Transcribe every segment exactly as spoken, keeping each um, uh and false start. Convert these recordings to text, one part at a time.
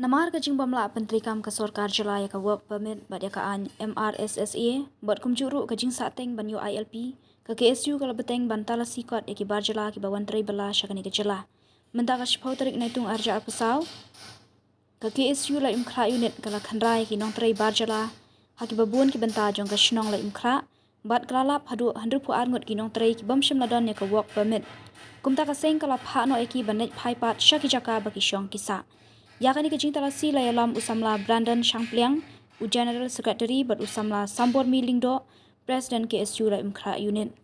Namar ka jingbym lah pyntreikam ka sorkar jylla ïa ka work permit bad ïa ka aiñ M R S S A bad kumjuh ruh ka jingsahteng ban ïoh I L P, ka K S U ka la bteng ban talasi kot ïa ki bar jylla kiba wan trei bylla sha kane ka jylla. Mynta ka shiphew tarik Naitung arhajar arphew saw, ka K S U Laitumkhrah Unit ka la kynra ïa ki nongtrei bar jylla ha kiba bun ki bynta jong ka shnong Laitumkhrah bad ka la lap haduh hynriewphew ar ngut ki nongtrei kibym shym la don ïa ka work permit. Kumta ka seng ka la phah noh ïa ki ban leit phai pat sha ki jaka ba ki shong ki sah. Ïa kane ka jingtalasi la ïalam u samla Brandon Shangpliang, u General Secretary, bad u samla Sambormi Lyngdoh, President K S U Laitumkhrah Unit.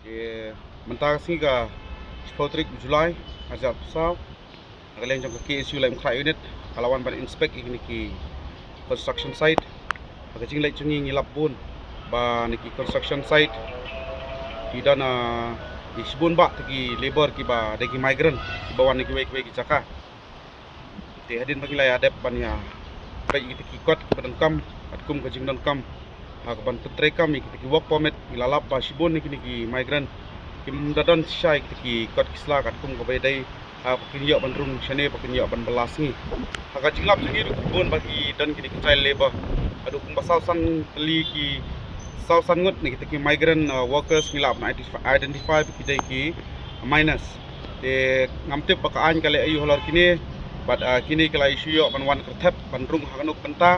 Te mynta ka sngi ka shiphew tarik July arhajar arphew saw, na ka liang jong ka K S U Laitumkhrah Unit ka la wan ban inspect ïa kine ki construction site. Ha ka jingleit jong ngi ngi lap bun ba na ki construction site ki don, ah, ki shibun bah ki labour kiba dei ki migrant kiba wan na kiwei kiwei ki jaka. Te hadien ba ngi la ïa dep ban ïa peit ïa kita ki kot kiba donkam katkum ka jingdonkam ha kaban pyntreikam ïa kita ki work permit, ngi la lap ba shibun na kine ki migrant kim da don shisha ïa kita ki kot ki sla katkum kaba ïadei ha ba kin ïoh ban rung shane ba kin ïoh ban bylla sngi. Ha ka jinglap jong ngi ruh ki bun ba ki don kine ki child labour, haduh kumba saw san tylli ki, saw san ngut na kita ki migrant, uh, workers ngi lah ban identify, identify ba ki dei ki minors. Te ngam tip ba ka aiñ ka leh aïu halor kine, bad, ah, kine ki la ïa shu ïoh ban wan kyrthep ban rung ha kano ka bynta.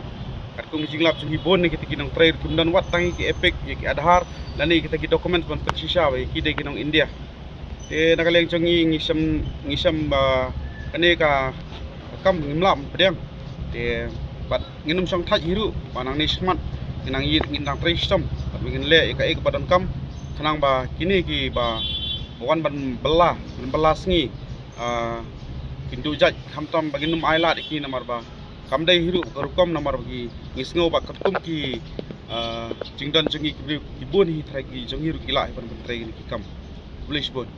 Katkum ka jinglap jong ngi bun na kita ki nongtrei ruh kim don wat tang ïa ki EPIC, ïa ki Aadhaar lane ïa kita ki documents ban pynshisha ba ïa ki dei ki nong India. Te na ka liang jong ngi ngi shem, ngi shem ba kane ka kam ngim lah ban pdiang. Te bad ngin ym shong thait hi ruh ba nangne shakhmat ngin nang ïa, ngin nang trei shitom bad ngin leh ïa kaei kaba donkam khnang ba kine kiba wan ban bylla, ban bylla sngi, ah, kin duh jait, khamtam ba ngin ym ailad ïa ki namar ba kam dei hi ruh ka rukom namar ba ki, ngi sngew ba katkum ki, ah, jingdon jong ngi ki briew ki bun hi trai ki jong ngi ruh ki lah hi ban pyntrei kine ki kam. Khublei shibun.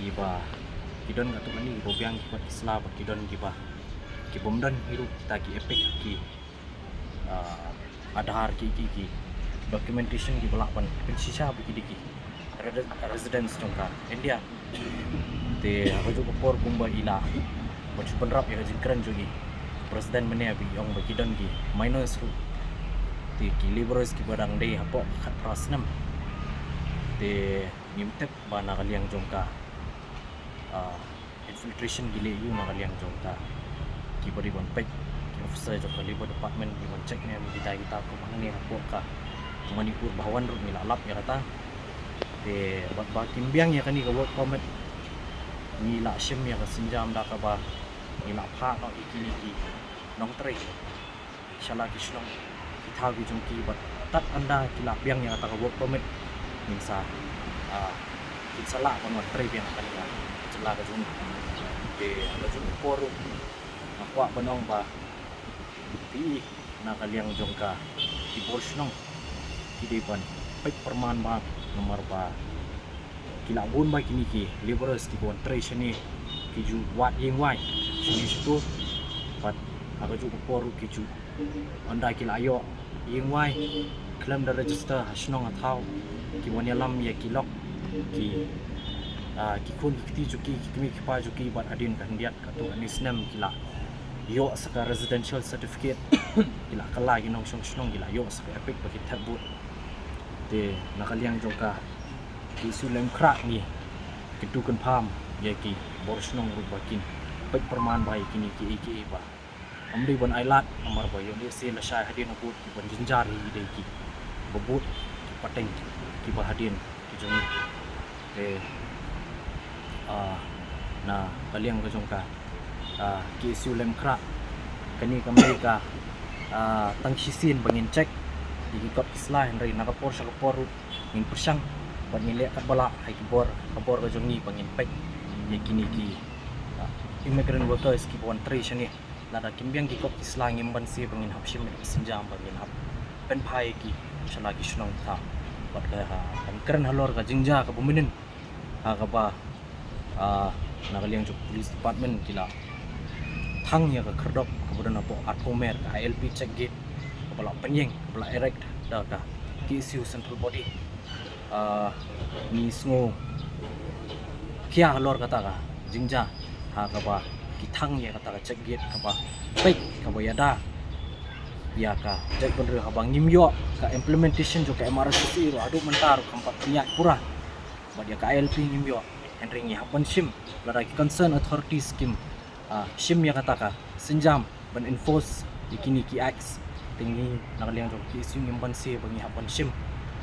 Kiba ki don katto katne kiba biang ki kot ki sla bad ki don kiba, kibym don hi ruh kita ki EPIC, ki, ah, Aadhaar, ki, ki, ki documentation kiba lah ban pynshisha ba ki dei ki re-, residents jong ka India. Te ha kajuh ka por kumba i la, ba shu pynrap ïa ka jingkren jong i President mynne ba i ong ba ki don ki minors ruh, te ki labourers kiba dang dei hapoh khatphra snem. Te ngim tip ba na ka liang jong ka, ah, infiltration ki leh aïu na ka liang jong ka, kiba dei ban peit, ki officer jong ka Labour Department ki ban check ne em ïa kita, kita kum hangne hapoh ka Manipur Bhawan ruh ngi la lap ïa kata. Te bad ba kim biang ïa kane ka work permit, ngi la shim ïa ka sienjam da kaba ngi la phah noh ïa kine ki nongtrei sha la ki shnong ki thaw ki jong ki bad tad ynda ki la biang ïa kata ka work permit, ngin sa, ah, kin sa lah ban wan trei biang ha kane ka jylla ka jong ngi. Te ha ka jong ka por ruh nga kwah ban ong ba phi na ka liang jong ka ki bor shnong ki dei ban peit pyrman bha namar ba ki la bun bha kine ki labourers kiba wan trei shane, ki ju wad ïing wai shane shato. Bad ha ka juh ka por ruh ki ju, ynda ki la ïoh ïing wai khlem da register ha shnong ha thaw, ki wan ïalam ïa ki lok, ki, ah, ki khun ki kti jong ki, ki kmie ki kpa jong ki bad hadien ka khyndiat katto katne snem ki la ïoh sa ka residential certificate, ki la kylla ki nongshong shnong, ki la ïoh sa ka EPIC ba ki thep vote. Te na ka liang jong ka K S U Laitumkhrah ngi kyntu kynpham ïa ki bor shnong ruh ba kin peit pyrman bha ïa kine kiei kiei ba ym dei ban ailad namar ba ïoh lehse lashai hadien ka vote ki ban jynjar hi ki dei kiba bud, ki pateng, kiba hadien ki jong ngi. Te, ah, na ka liang ka jong ka, ah, K S U Laitumkhrah, kane kam dei ka, ah, tang shisien ba ngin check ïa ki kot ki sla, hynrei na ka por sha ka por ruh ngin pyrshang bad ngin leh katba lah ha ki bor, ka bor ka jong ngi ba ngin peit ïa kine ki Immigrant workers kiba wan trei shane, lada kim biang ki kot ki sla ngim banse ba ngin hap shim ïa ka sienjam ba ngin hap pynphai ïa ki sha la ki shnong tha. Bad ka, ha, kan kren halor ka jingjia kaba mynnin, ha kaba, ah, na ka liang jong ka police department ki la thang ïa ka khyrdop kaba don hapoh Hatohmer, ka I L P check gate kaba la pynïeng, kaba la erect da ka K S U central body. Ah, ngi sngewkhia halor kata ka jingjia, ha kaba ki thang ïa kata ka check gate kaba peit, kaba ïada ïa ka jaitbynriew, haba ngim ïoh ka implementation jong ka M R S S A ruh haduh mynta ruh kam pat pynïaid pura. Bad ïa ka I L P ngim ïoh, hynrei ngi hap ban shim, lada ki concern authorities kim, ah, shim ïa kata ka sienjam ban enforce ïa kine ki acts, te ngi na ka liang jong ka K S U ngim banse ba ngi hap ban shim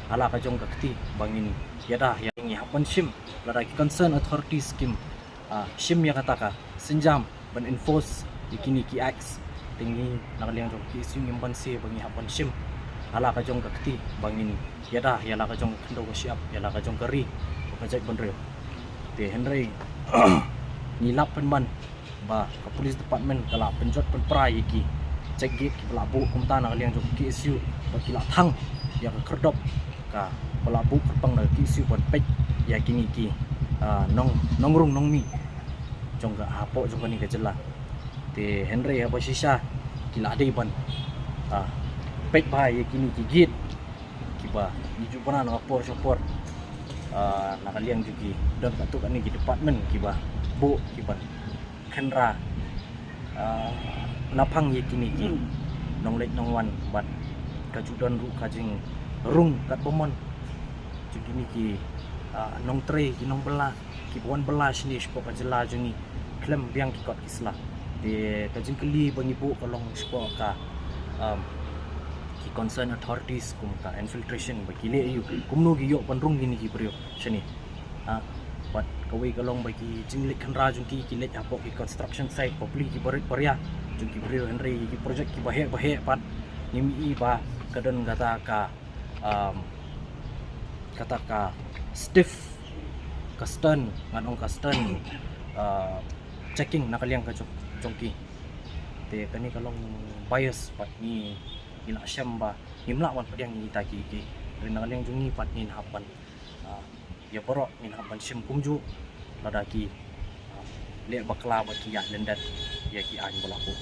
ha la ka jong ka kti ba ngin ïada ïa, ngi hap ban shim, lada ki concern authorities kim, ah, shim ïa kata ka sienjam ban enforce ïa kine ki acts, te ngi na ka liang jong ka K S U ngim banse ba ngi hap ban shim ha la ka jong ka kti ba ngin ïada ïa la ka jong ka khyndew ka shyiap, ïa la ka jong ka ri bad ka jaitbynriew. Te hynrei ngi lap pynban ba ka police department ka la pynjot pynpra ïa ki check gate kiba la buh kumta na ka liang jong ka K S U, bad ki la thang ïa ka khyrdop kaba la buh kyrpang na ka K S U ban peit ïa kine ki, ah, nong, nongrung nongmih jong ka, hapoh jong kane ka jylla. Te hynrei haba shisha ki la dei ban, ah, peit bha ïa kine ki gate kiba ngi ju bna na ka por sha por, ah, na ka liang jong ki, don katto katne ki department kiba buh, kiban kynra, ah, naphang ïa kine ki nongleit nongwan, bad ka ju don ruh ka jingrung katba mon jong kine ki, ah, nongtrei, ki nongbylla kiba wan bylla shane shapoh ka jylla jong ngi khlem biang ki kot ki sla. Te ka jingkylli ba ngi buh ka long shapoh ka, um, ki concern authorities kum ka infiltration, ba ki leh aïu, kumno ki ïoh ban rung kine ki briew shane. Ha, bad kawei ka long ba ki jingleit khynra jong ki, ki leit hapoh ki construction site, bapli ki barit baria jong ki briew, hynrei ki project kiba heh ba heh pat ngim i ba ka don kata ka, um, kata ka stiff, ka stern, ngan ong ka stern, uh, checking na ka liang ka jong, jong ki. Te kane ka long bias, bad ngi, ngi la shem ba ngim lah ban pdiang ïa kita ki, ki, hynrei na ka liang jong ngi pat ngin hap ban, ah, ïa baroh ngin hap ban shim kumjuh lada ki, ah, leh bakla bad ki ïaid lyndet ïa ki aiñ ba la buh.